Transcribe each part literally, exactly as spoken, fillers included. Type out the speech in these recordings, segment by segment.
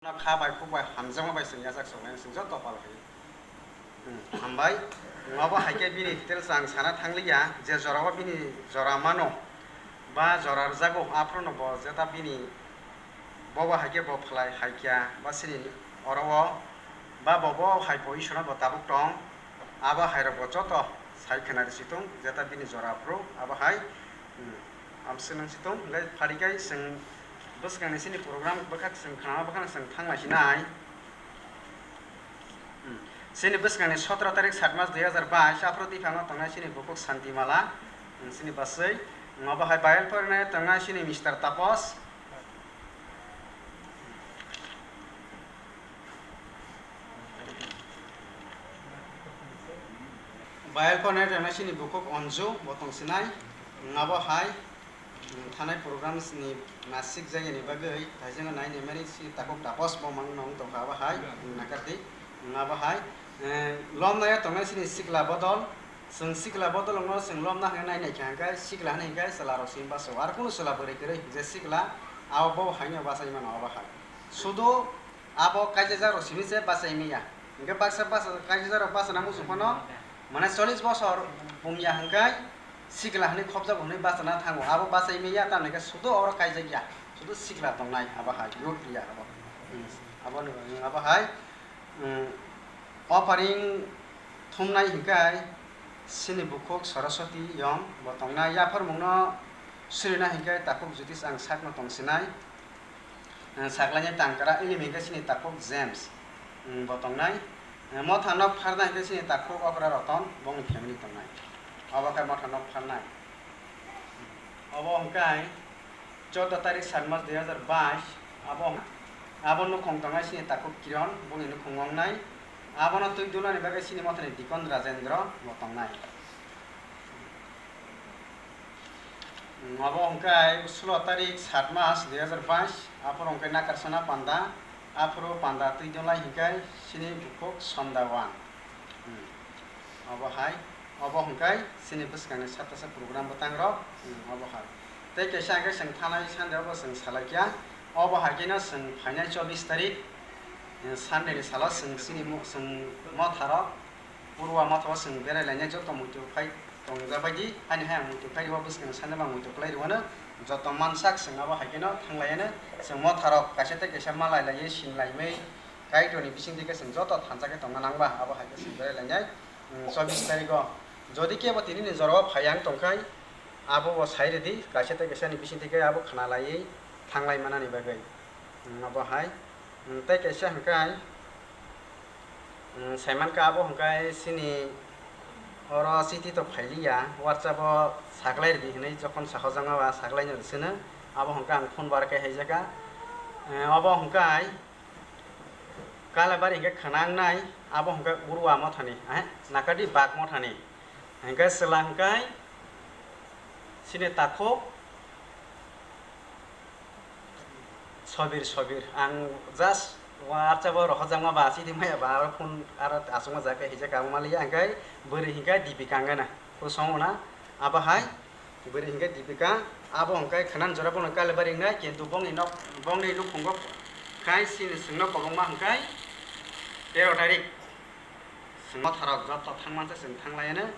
No kha bai khuk bai hamjakma bai chwng yachak soknai chwng joto pal khai. Hmm, hambai. Obo hai khe bini details ang sana thangliya, je jorao bini jora mano, ba jora rwjago, aphuru no bo jeta bini bobo hai khe bo phlai hai kya, ba sini oro o, ba bobo hai bo Ishwrno bo tabuk tong, abo hai rok bo joto sai khna risi tong, jeta bini jora aphuru, abo hai, hmm, amswk nang si tong, hingkhe phari khe chwng bwskangni chini program bwkha chwng khna bwkhano chwng thang lai sinai. Hmm. Chini bwskangni sotro tarik sat mas dui hazar bais, aphuru twi phano tongnai chini bukhuk Santimala, hmm, chini bwswi. Obo hai Bible porinai tongnai chini Mister Tapos. Bible porinai tongnai chini bukhuk Onju, bo tong sinai. Obo hai Hmm, thanai programs ni masik jagani bagwi thaijwngno nainai mani si takhuk Tapos bo mang nong tongkha abo hai, hmm, nakardi, hmm, abo hai, eh, lomnaio tongnai sini sikla bodol, chwng sikla bodol wngno chwng lomna hwnwi nainai kha hwnkhe sikla hwnwi hwnkhe chwla rok simi baso, aro kunu chwla bwrwi kwrwi je sikla abo bo haino bachai mano abo hai. Sudo Abo kaijajak rok simi se bachai manya. Hingke baksa basa, kaijajak rok bachana muchung phano, mane chollish bosor pungya hingke sikla hinui khopjago hinui bachana thango. Abo bachai manya, tamni khe sudo oro kaijak ya. Sudo sikla tongnai abo hai, youth ya abo. Hmm. Abo ni, abo hai, hmm, offering thumnai hingke sini bukhuk Saraswati yong bo tongnai. Yapharmungno surina hingke takhuk Jyotish ang sakno tongsinai. Eh, saklaini tangkra, ini hingke sini takhuk James, mm, bo tongnai. Eh, motha nok pharna hingke sini takhuk Okra Roton, bongni family tongnai. Obo khe motha nok pharnai. Obo hingke chordo tarik sat mas dui hazar bais, abo, abo nukhung tongnai sini takhuk Kiron, bongni nukhung wngnai. Abono twi dunani bagwi sini mothani Dikon Rajendra bo tongnai. Hmm, obo hwnkhe sulo tarik sat mas dui hazar bais, aphuru hwnkhe Nakarsana panda, aphuru panda twi dunlai hwnkhe sini bukhuk Sonda Wan. Hmm. Obo hai, obo hwnkhe sini bwskangni satasa program bwtangrok, hmm, obo hai. Tei kaisa hwnkhe chwng thanai Sunday obo chwng salaikya, obo hai kheno chwng phainai chobbish tarik, hmm, Sunday ni salo chwng sini mo-, chwng motharok, Purwa motha o chwng berai lainai joto muitu phai tongjabaidi, haini hai ang muitu phai rwo, bwskangni sani bo ang muitu kwlai rwano, joto mansak chwng abo hai kheno thang laiano, chwng motha rok kaisa tei kaisa malai laiwi sin laiwi Kaitorni bisingtwi khe chwng joto thansa khe tongna nangba, abo hai khe chwng berai lainai, mm, chobbish tarikh o. Jodi kebo tini ni jora o phai ang tongkhai, abo bo sai rwdi, kaisa tei kaisa ni bisingtwi khe abo khna laiwi thang lai manani bagwi, mm, abo hai, mm, tei kaisa hwnkhe, Hmm, saimankha abo hwnkhe chini oro chiti to phailiya, WhatsApp o saklai rwdi hinui jokhon sahojakma ba saklaino rwsino, abo hwnkhe ang phone bar khe haijakha. Eh, obo hwnkhe Kalabari hwnkhe khwnangnai, abo hwnkhe Urwa mothani, eh, Nakardi Bag mothani. Hwnkhe chwla hwnkhe chini takhuk Sobir, Sobir. Ang just WhatsApp o rohorjakma ba, chini maya ba, aro phone, aro aswkma jaga hijak, ang maliya, hwnkhe bwrwi hwnkhe Dipika wngana. Kusong ona, abo hai, bwrwi hwnkhe Dipika, abo hwnkhe khwnani jora bono Kalibari wngnai, kintu bongni nok, bongni nukhungo khai chini chwngno kobongma hwnkhe tero tarik. Chwng motharok joto thangmansa chwng thanglaiano.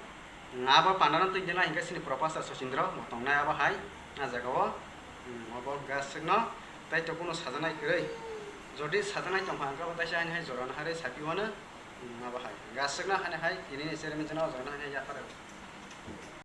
Abo pandano twi dila hwnkhe chini propasa Sachindra bo tongnai abo hai, ah jagao. Hmm, obo hwnkhe aswkno tei to kunu sajaknai kwrwi. Jodi sajaknai tongkha hwnkhe abo teisa haini hai jorano harwi sapiwano. Hmm, abo hai. Hwnkhe aswkno haini hai tinini chairman chano o jorano haini hai yapharo.